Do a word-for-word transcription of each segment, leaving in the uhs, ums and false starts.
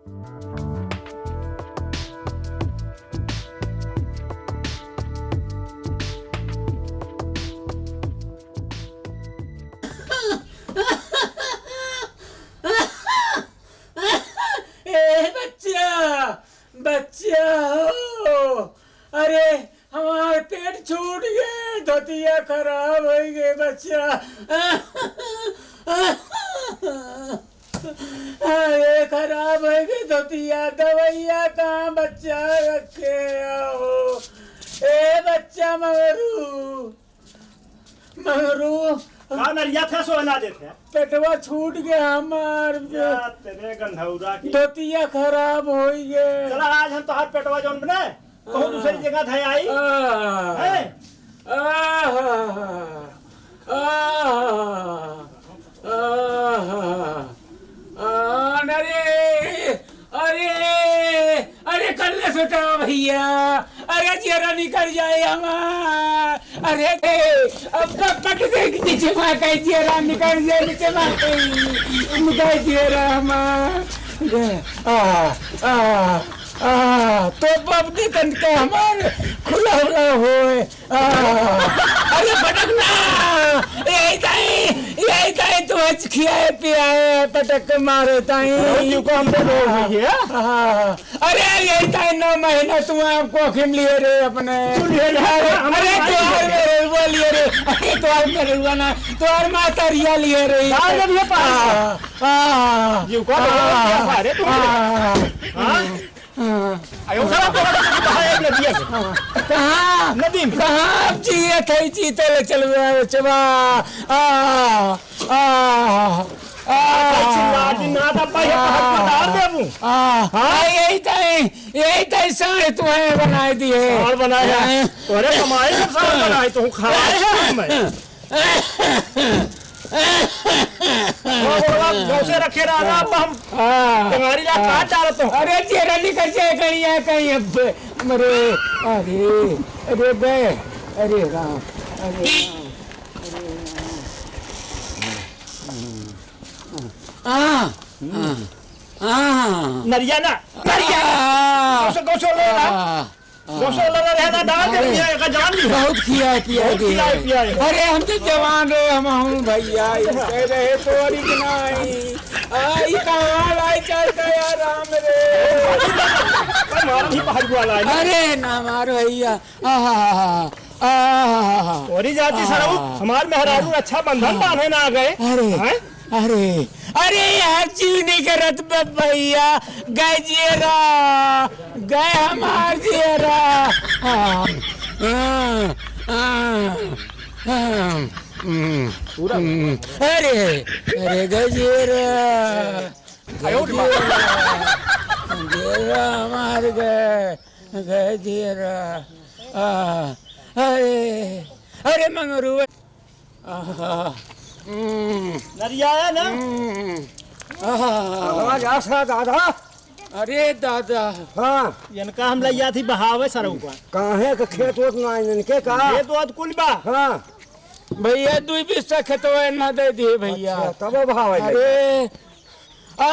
ए बच्चा, बच्चा हो, अरे हमार पेट छूट गए, धोतिया खराब होइ गए बच्चा। अरे खराब होइ गए धोतिया, दवइया कहाँ बच्चा रखे हो? ए बच्चा मगरू, मगरू। का नरिया थे, सोना देथे? पेटवा छूट गया हमार। या तेरे गंधौरा की। धोतिया खराब होइ गए। चला, आज हम तोहार पेटवा जौन बने, कहूँ दूसरी जगह धै आई। आ, हैं? आ, आ, आ, आ, अरे, अरे, अरे, कल्ले सुटा भैया, अरे, जियरा निकल जाए हमार। अरे, अब तो पट गए नीचे मार के, जियरा निकल जाए नीचे मार के, निकल जियरा हमार। आ, आ, आ, तो बाप दे तन के हमार खुला, खुला होए। आ, अरे पटक ना, यही ताई, यही ताई तू आज खियाए पियाए पटक के मारे ताई। अरे क्यों को हमसे लोग हुई है? हाँ, अरे यही ताई नौ महीना तू आपको खिम लिए रे अपने। तू लिए रे, अरे, हम अरे भाई तू और हैं। मेरे हुआ लिए रे, अरे तू और मेरे हुआ ना, तू और माता रिया लिए रे। ना, जब ये पास हाँ, हाँ, जीव का हाँ, बड़ा क्या खा रहे तू? हाँ, हाँ। हाँ। आयो, चला, चला, चला, चला, बहाए नदिया में। कहाँ? नदी में। कहाँ अब जियत है, जीते ले चलुआ, चबा। आ, आ, आ, आ, चिल्ला, चिल्ला, तब भाई, आ, पहाड़ पर डाल देबू। आ, हाँ? आ, यही तई, यही तई साँड़ तुम्हें बनाए दिए। साँड़ बनाए हैं। हैं? तोरे कमाई से साँड़ बनाए, तू खाए है हमें। वो बोला, गौसे रखे रहा ना, अब हम हाँ। टंगारी ला हाँ। काट डालत हो। अरे, चेहरा निकल जाए कहीं, या कहीं अब, अरे, अरे, अरे, बे, अरे राम, अरे राम, अरे राम। आ, आ, आ। नरिया ना, नरिया। आ। गौसे, गौसे ले रहा। आ। गोसो लगा रहे ना, डाल दे अरे, भैया, एका जान लिया। बहुत खियाए पियाए बहुत दिए। खियाए पियाए। अरे, हम तो जवान रहे, हम हूँ भैया, इससे रहे तो अड़ी के नाही। आ, ई कहाँ लाई चलता यार, राम रे। मार भी पहाड़ वाला है ना। अरे, ना मार भैया। आहा, आहा, आहा। तोरी जाति सरऊ, आहा। हमार मेहरारू रक्षाबंधन बांधे ना आ गए। अरे। हैं? अरे, अरे यार, जीव नहीं करत बे भैया, गए जियरा, गए हमार जियरा। हाँ, हाँ, हाँ, हाँ, हम्म, पूरा। हम्म, अरे, अरे, गए जियरा, गए आयो रे बाप। जियरा, जियरा हमार गए, गए जियरा। आ, अरे, अरे मंगरू। आहा, हम्म, नरिया है ना? हम्म, आहा। आवाज आसा दादा। अरे दादा। हाँ। इनका हम लइया थी बहावे सरऊ का। काहे के खेत वोत ना है इनके का? खेत वोत कुल बा। हाँ। भैया, दुई बिस्सा खेतवा ना दे दिए भैया। अच्छा, तब बहावे लगे। अरे, आ।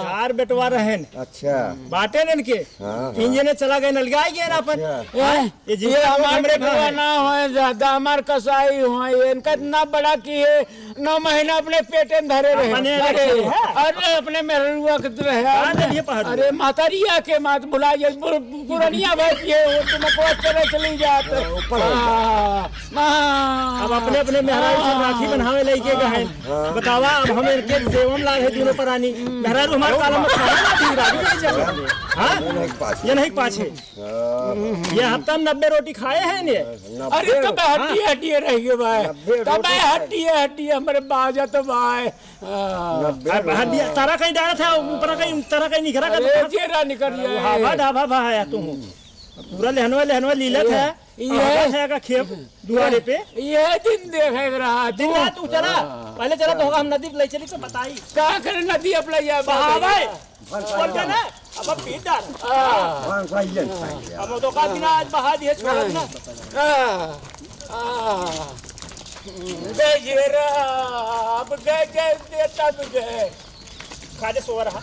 चार बेटवा रहेन। अच्छा। बाटे न इनके। हाँ, हाँ। तीन जने चला गए, नलगाई गए ना अपन। अच्छा। ए, हाँ? ये ये जीवन हमारे हमरे बेटवा घर है। ना होए, ज्यादा हमार कसाई होए, इनका इतना बड़ा किए, नौ महीना अपने पेटे में धरे रहे। अपने अरे, रखे हैं। अरे, अपने मेहरुआ के रहे। हाँ, जब ये पहाड़ अरे, मातरिया के मात भुला गए, पुर-, पुरनिया भाई ये हो, तुम को चले चली जात। हाँ, ऊपर हो। हाँ। हाँ। अब अपने, अपने मेहरारू से हाँ। राखी बन्हावे लइके गए हैं। हाँ। बतावा, अब हम इनके सेवा में लाग है दोनों परानी। मेहरारू हमारे काला में खाना ना दी, राजू नहीं चल रहे। हाँ? ये नहीं पाछे। ये नहीं पाछे। हाँ। ये हफ्ता में नब्बे रोटी खाए हैं ने। नब्बे अरे, तब रोटी। हड्डी, हड्डी रह गए भाई। नब्बे तब रोटी खाए। हड्डी, हड्डी हमारे बाजा तो भाई। हाँ। नब्बे अब रोटी। हड्डी, तारा कहीं डाला था, ऊपर कहीं, तारा कहीं निकरा कर अरे, था। जेरा निकल अरे, जाए। हावा ढाबा भा आया तू। पूरा लहनवा, लहनवा लीलत ये, है। ये और है। है का खेप दुआरे पे। ये दिन देखे के रहा दिन तू। रात तू चला। हाँ। पहले चला तो हम नदी पे ले चली तो बताई। का करे नदी अब ले जाए बहावे। बाबा? बोल के ना, अब हम पीट डाल। हाँ। हाँ, सही है, सही है। अब तो का बिना आज बहा दिए छोड़ ना। हाँ। हाँ। गजरा, अब गजर देता तुझे। खा दे सोवर हा।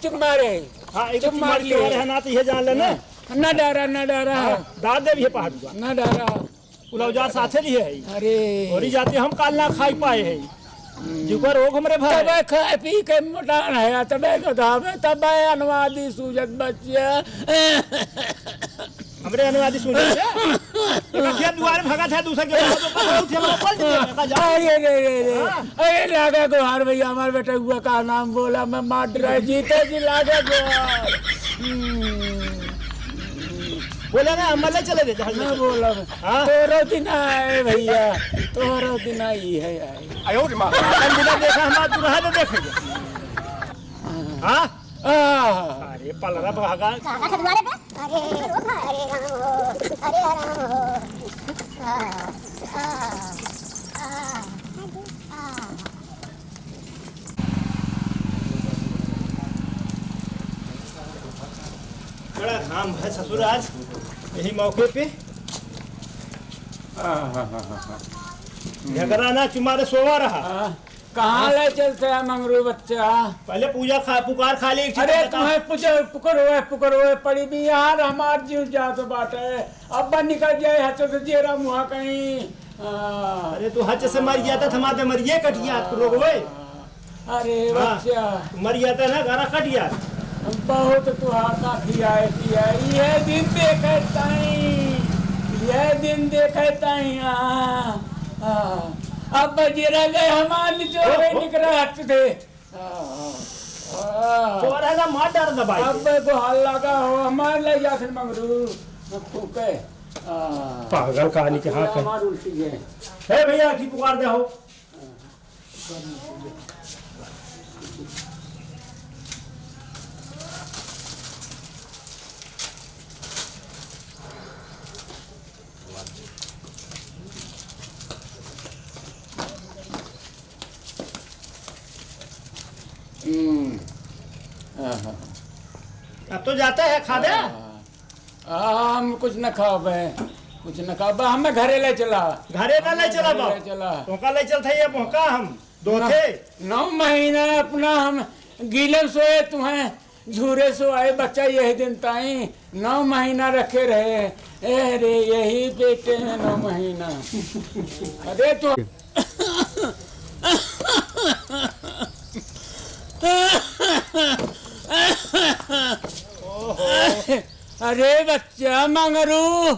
चुप मारे। हाँ, एक चुप चुप मार मार लिए। लिए है ना, तो ये जान लेना। हाँ, ना डरा, ना डरा। हाँ, दाद दे भी है पहाड़ हुआ। ना डरा। पुलौजार साथे लिए है। अरे। और ही जाते हम काल ना खाई पाए है। जुकर रोग हमरे भाई। तबे खाए पी के मोटान है, तबे गधावे, तबे अनुवादी सूझत बच्चा। हमरे अनुवादी सूझत बच्चा। एका खेत दुआरे भागा था, दूसरा के पास तो पकड़ो, उठे वाला पलट गया, का जाओ। अरे, रे, रे, रे। हाँ। अरे, लागा गोहार भैया, हमार बेटा हुआ का नाम बोला, मैं मार रहा जीते जी लागा गोहार। हम्म। बोला ना, हम ले चले थे, जहाँ ना बोला मैं। हाँ। तोरो दिन आए भैया, तोरो दिन आई है, आई। आयो रे माँ। अपन बिना देखा हमारा दुल्हा तो देखेंगे। हाँ? आह। अरे पलरा भागा। कहाँ था तुम्हारे पे? अरे, अरे राम हो, अरे राम हो। आह, आह, आह, आह। बड़ा घाम है ससुर आज, यही मौके पे। आह, आह, आह, आह। झगड़ा ना चुमारे सोवा रहा। आह। कहाँ ले चलते हैं मंगरू बच्चा? पहले पूजा खा, पुकार खा ले, एक चीज अरे बता। तुम्हें पुकार, पुकार हुए, पुकार हुए पड़ी भी यार, हमार जीव जात बाटे। अब निकल जाए हच से जेरा मुहा कहीं। हाँ। अरे तू हच से मर गया था, हमारे मरिए कट गया, तू लोग ओए। अरे हाँ, बच्चा। मर गया था ना, गारा कट गया। बहुत तुहार काफी आए थी, ये दिन देखे ताई, ये दिन देखे ताई, हाँ, हाँ। अब जेरा गए हमार निचोड़ ओ, ओ। निकल हट थे। हाँ, हाँ, हाँ। तोरा ना मार डार दबाई। अब को हल्ला का हो, हमार ले जा फिर मंगरू, फूके। हाँ। पागल कहानी के, हाँ, पूरा कहे। हमार उल्टी है। हे भैया, की पुकार दे हो। हम्म। आहा। अब तो जाता है, खा दे। आहा। हम कुछ न खाबे, कुछ न खाबे, हमें घरे ले चला। घरे ना ले चला घरे बाप। ले चला। तोका ले चलते ही अब का हम दो ना, थे। नौ महीना अपना हम गीलन सोए तुम्हें झूरे सो आए बच्चा यही दिन ताई नौ महीना रखे रहे। ए रे, यही पेटे में नौ महीना। अरे तो अरे बच्चा मंगरू,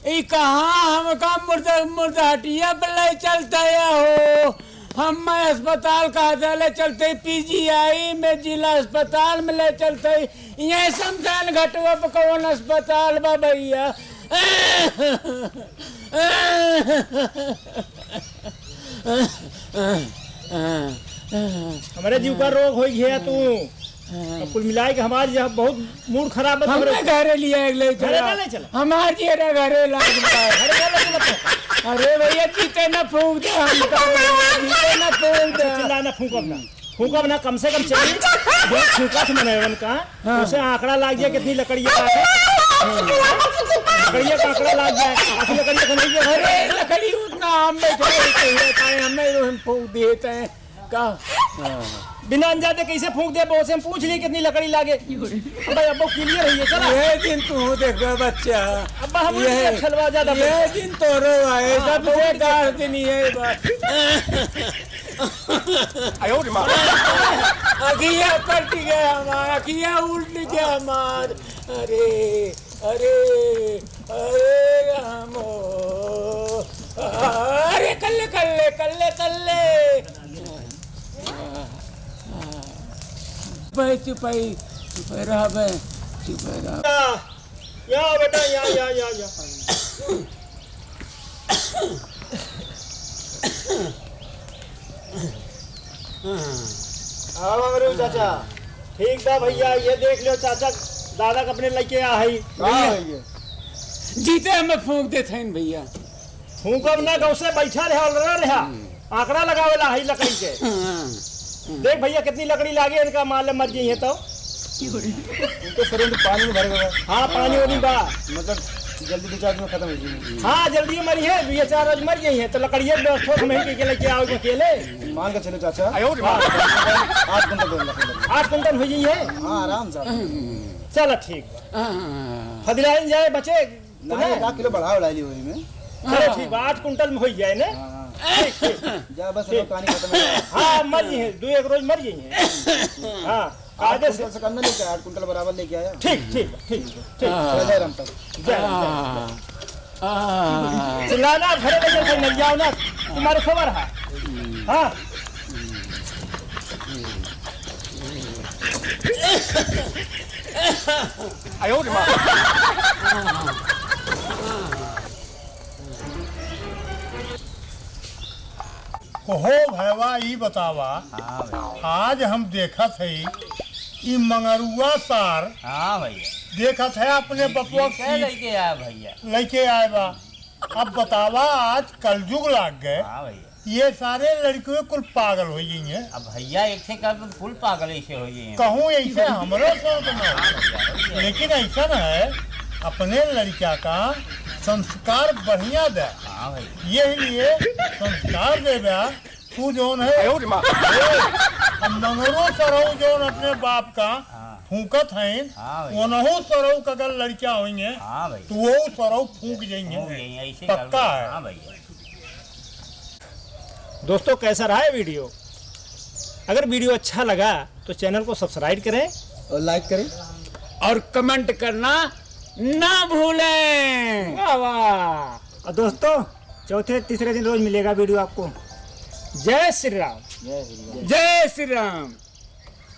ई कहाँ हमका मुर्दा, मुर्दा हटिया पे ले चलता है हो? हम मैं अस्पताल कहा था ले चलते, पीजीआई में, जिला अस्पताल में ले चलते। ये शमशान घाटवा पे कौन अस्पताल बा भैया? हमरे जीव का रोग होइ गया तू। अब कुल मिलाए के हमार यह बहुत मूड खराब है हमने तोहरे। घरे लिया एक ले घरे चला। ना ले चला। हमार ये रहा घरे लाग बा। घरे ना ले चला तो। अरे भैया, जीते ना फूंक दे हम तो। जीते ना फूंक दे। अच्छा, चिल्ला ना, फूंकब ना। फूंकब ना, कम से कम चली। जो फूंका से मनोरंजन का, हाँ। उसे आंकड़ा लाग जाए, कितनी लकड़ियाँ लागे। हाँ। लकड़ियाँ का आंकड़ा लाग जाए, आखिर लकड़ियाँ का नहीं है। अरे, लकड़ी उतना हम बैठे रहते हैं, ताए हम नहीं, हम फूंक दिए ताए। का? हाँ। बिना अंजादे कैसे फूंक दे, बहू से हम पूछ लिए कितनी लकड़ी लागे। अब भाई, अब वो clear है ये, चला। ये दिन तू देखबे बच्चा। अब हम ये, खेलवा ज्यादा ये दिन तोरो है, हाँ, सबसे बहुत गाढ़ दिन ये बा। आयो रे माँ। अखिया पलट गया हमार, अखिया उल्ट गया हमार। अरे, अरे, अरे रामो। अरे कल्ले, कल्ले, कल्ले, कल्ले। चुपाई, चुपाई, चुपाई रह बे, चुपाई रह। या, या बेटा, या, या, या, या। हाँ, मंगरू चाचा। ठीक बा भैया, ये देख लो चाचा, दादा के अपने लइके आ हई। हाँ भैया। जीते हमें फूंक देत हईन भैया। फूंकब ना, गौ से बैठा रहा, लड़ा रहा। हम्म। आंकड़ा लगावेला हई लकड़ी के। हाँ। देख भैया, कितनी लकड़ी लागे इनका, मान ले मर गई है तो। इनके शरीर में पानी भर गया। हाँ, पानी वानी बा। मतलब जल्दी दो चार दिन में खतम होइ जाई। हाँ, जल्दी मरिहैं, दो या चार रोज मर जाइहैं, तो लकड़िया व्यवस्था हम ही के लेके आओ अकेले। मान के चलो चाचा। आठ कुंटल दो लाख। आठ कुंटल होइ जाइहैं? हाँ, आराम से। चलो ठीक बा। हाँ। फदिलाइन जाए बचे, नहीं, एक आध किलो बढ़ाओ डाली वही में। चलो ठीक बा, आठ कुंटल में होइ जाए ना। हाँ, हाँ। ठीक, ठीक। जा बस, ठीक। अब पानी खतम हो गया। हाँ, मर जाइहैं, दो एक रोज मर जाइहैं। हाँ। आठ आदेश कुंटल से कम ना लेके आया, आठ कुंटल बराबर लेके आया। ठीक, ठीक, ठीक, ठीक। हाँ। जय राम साहब। जय राम, जय राम। हाँ। चिल्लाना, घरे ले जाओ, नहीं जाओ ना, तुम्हारे खबर है। हाँ। आयो रे माँ। कहो भैया, ई बतावा, हाँ भैया। आज हम देखत हई, ई मंगरुआ सार हाँ भैया। देखत है अपने बपुआ के लेके आया भैया। लेके आए बा। अब बतावा, आज कलजुग लाग गए, हाँ भैया। ये सारे लड़कियों कुल पागल होइ गई हैं। अब भैया, एक से कर कुल पागल ऐसे होइ गई हैं। कहूँ ऐसे हमरो सोच में। हाँ भैया, भैया। लेकिन ऐसा न है, अपने लड़का का संस्कार बढ़िया दे। हाँ भैया। यही लिए संस्कार देबे। तू जौन है, आयो रे माँ। ए, अब मंगरू सरऊ जौन अपने बाप का हाँ। फूंकत हैं, हाँ भैया। वनहू सरऊ का अगर लड़का होइहैं, हाँ भैया। तो वो सरऊ फूंक जाइहैं। फूंक जाइहैं, ऐसे पक्का कर है। हाँ भैया। दोस्तों, कैसा रहा ये video? अगर video अच्छा लगा तो channel को subscribe करें और like करें और comment करना ना भूलें। वाह, वाह। और दोस्तों, चौथे, तीसरे दिन रोज मिलेगा video आपको। जय श्री राम। जय श्री राम। जय श्री राम।